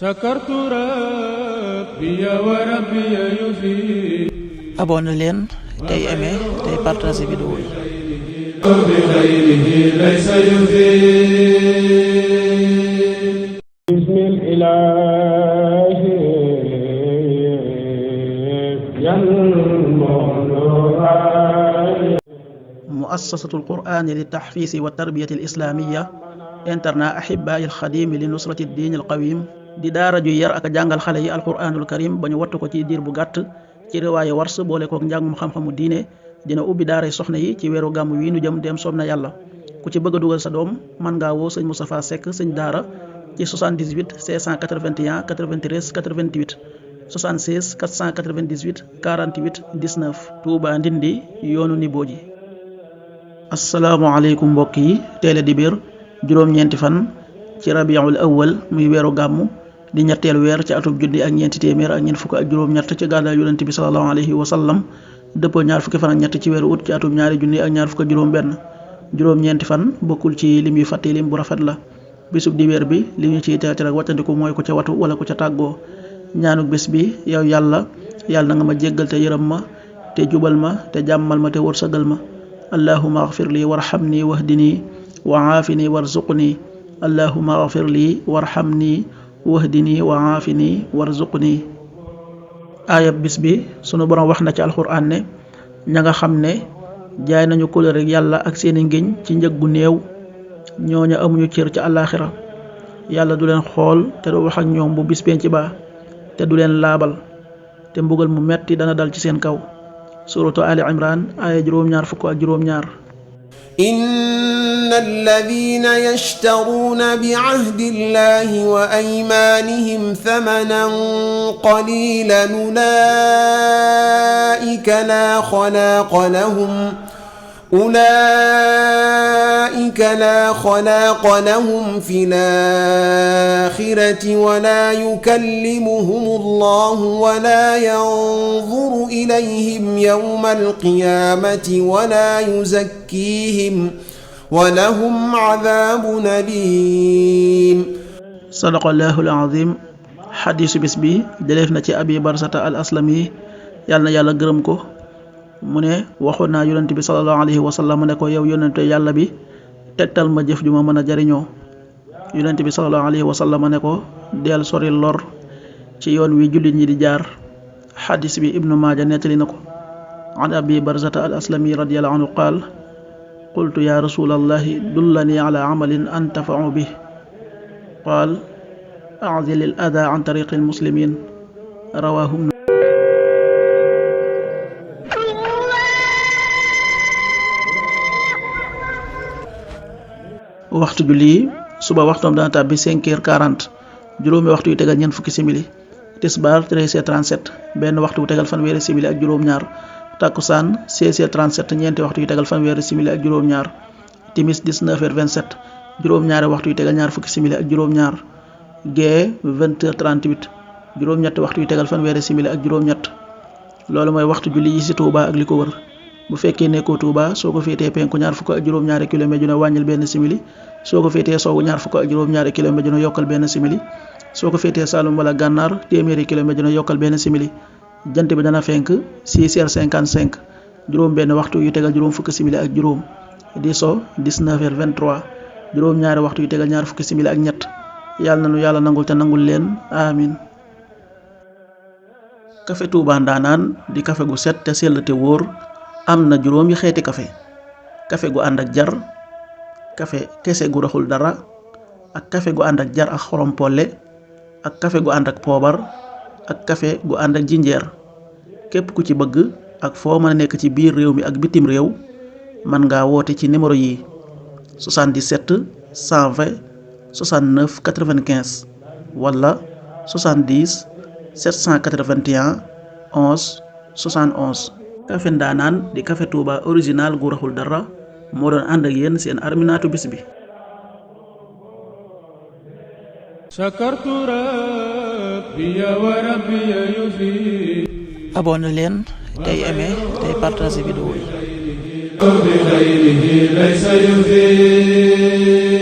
شكرت ربي وربي يفيد. abonné leen tey aimé tey partagé vidéo yi. بخيره ليس يفيد. بسم الإله muassasatul qur'ani li tahfiisi wa tarbiyati al islamiya internat ahibaa'il xadimi li nusrati diin al qawim di daara ju yar ak jàngal xale yi alquraanul karim ba ñu wattu ko ci diir bu gàtt ci riwaaye wars boole kook njàngum xam-xamu diine dina ubbi daaray soxna yi ci weeru gàmm wi nu jëm dem soob na yàlla. ku ci bëgg a dugal sa doom mën ngaa woo sëñ Moustapha Seck sëñ daara ci 78 681 93 88 76 498 48 19 Touba Ndindi yoonu Nibooji. asalaamaaleykum mbokk yi teele dibéer juróom-ñeenti fan ci rabiul awwal muy weeru gàmmu di ñetteel weer ci atub junni ak ñeenti téeméer ak ñeent fukk ak juróom-ñett ci gàddaay yonent bi sallallahu alayhi wa sallam dëppoo ñaar fukki fan ak ñett ci weeru ut ci atub ñaari junni ak ñaar fukk ak juróom-benn juróom-ñeenti fan bokkul ci lim yu fàtte lim bu rafet la. bisub dibéer bi li ñu ciy teetir ak wàccandiku mooy ku ca watu wala ku ca tàggoo. ñaanuk bés bi yow yàlla na nga ma jéggal te yërëm ma te jubal ma te jàmmal ma te wërsëgal ma. allahuma axfir lii warxamni wahdini wa aafini warzuqni allahuma axfir lii warxamni wahdini wa aafini warzuqni. aayab bis bi sunu borom wax na ci alxuraan ne ña nga xam ne jaay nañu kóllëre rek yàlla ak seeni ngiñ ci njëg gu néew ñooña amuñu cër ci àllaaxira yàlla du leen xool te du wax ak ñoom bu bis penc ba te du leen laabal te mbugal mu metti dana dal ci seen kaw. suratu Ali Imran aaya juróom-ñaar fukk ak juróom-ñaar. inna alladina yashtaruuna bi ahdi llahi wa aymanihim thamanan qalilan ulaika la xalaaqa lahum fi l-aaxirati wa laa yukallimuhum allahu wa laa yanzuru ilayhim yawma alqiyaamati wa laa yuzakkiihim wa lahum adaabun aliim. sadaqallaahu al-aziim. xadiisu bis bi jëleef na ci abi barsata al aslami yàlla na yàlla gërëm ko mu ne waxoon naa yonent bi sallallahu alayhi wa sallam ne ko yow yonente yàlla bi tegtal ma jëf ju ma mën a jariñoo. yonent bi sallallahu alayhi wa sallam ne ko del sori lor ci yoon wi jullit ñi di jaar. xadis bi ibnu maaja nettali na ko. an abi barzata al aslami radiyallahu anhu qaal qultu ya rasulallahi dullani ala amalin antafau bih qaal a'zil al ada an tariqi al muslimin rawahu. waxtu julli suba waxtoom dana tàbbi 5h40 juróomi waxtu yu tegal ñeent fukki simili. tisbaar 13h37 benn waxtu yu tegal fanweeri simili ak juróom-ñaar. takkusaan 16h37 ñeenti waxtu yu tegal fanweeri simili ak juróom-ñaar. timis 19h27 juróom-ñaari waxtu yu tegal ñaar fukki simili ak juróom-ñaar. gee 20h38 juróom-ñetti waxtu yu tegal fanweeri simili ak juróom-ñett. loolu mooy waxtu julli yi ci Touba ak li ko wër. bu fekkee nekkoo Touba soo ko féetee penku ñaar fukk ak juróom-ñaari kilomètre ju ne wàññil benn simili soo ko féetee sowwu ñaar fukk ak juróom-ñaari kilomètre ju ne yokkal benn simili soo ko féetee Saloum wala Gànnaar téeméeri kilomètre ju ne yokkal benn simili. jant bi dana fenk 6h55 juróom benn waxtu yu tegal juróom fukki simili ak juróom di so 19h23 juróom-ñaari waxtu yu tegal ñaar fukki simili ak ñett. yàlla na nu yàlla nangul te nangul leen amin. kafe Touba Ndanaan di kafe gu set te sell te wóor. am na juróomi xeeti kafe gu ànd ak jar kafe kese gu raxul dara ak kafe gu ànd ak jar ak xorom polle ak kafe gu ànd ak poobar ak kafe gu ànd ak jinjeer. képp ku ci bëgg ak foo mën a nekk ci biir réew mi ak bitim réew mën ngaa woote ci numéro yi 77 120 69 95 wala 70 781 11 71. kafe Ndaanaan di kafe Touba original gu raxul dara moo doon ànd ak yéen seen arminaatu bis bi. شكرت ربي وربي يفيد. abonné leen tey aimé tey partagé vidéo yi. بخيره ليس يفيد.